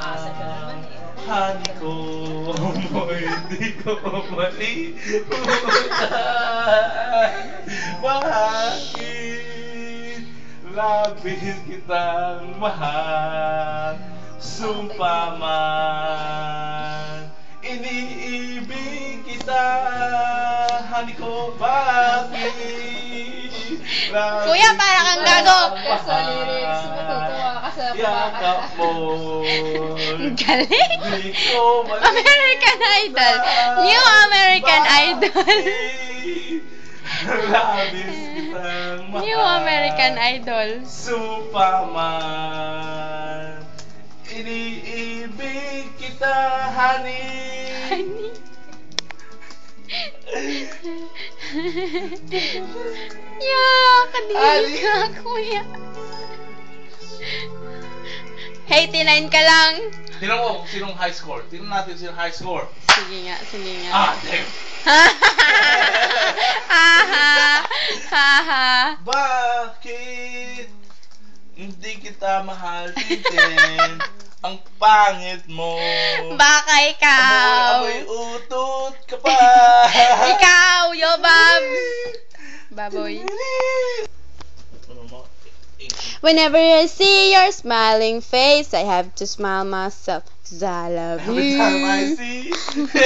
Asa ka naman eh. Hani ko mo, hindi ko malimutan. Bakit labis kitang mahal? Sumpa man, iniibig kita. Hani ko, bakit labis Kuya, para kang gago. kitang Sa lyrics, matutuwa ka sa yakap mo. Ang galing. Di ko American Idol. New American Idol. Labis kitang mahal. New American Idol. Supaman, iniibig kita, honey. Kadiri ka, kuya. 89 ka lang. Tingnan mo kung sinong high score. Tingnan natin sinong high score. Sige nga, sige nga. Ah, damn. Haha. Haha. Bakit hindi kita mahal, Tintin? Ang pangit mo. Baka ikaw. Amoy utot ka pa. Ikaw, yo, Babs. Baboy. Whenever I see your smiling face, I have to smile myself, 'cause I love Every time I you. see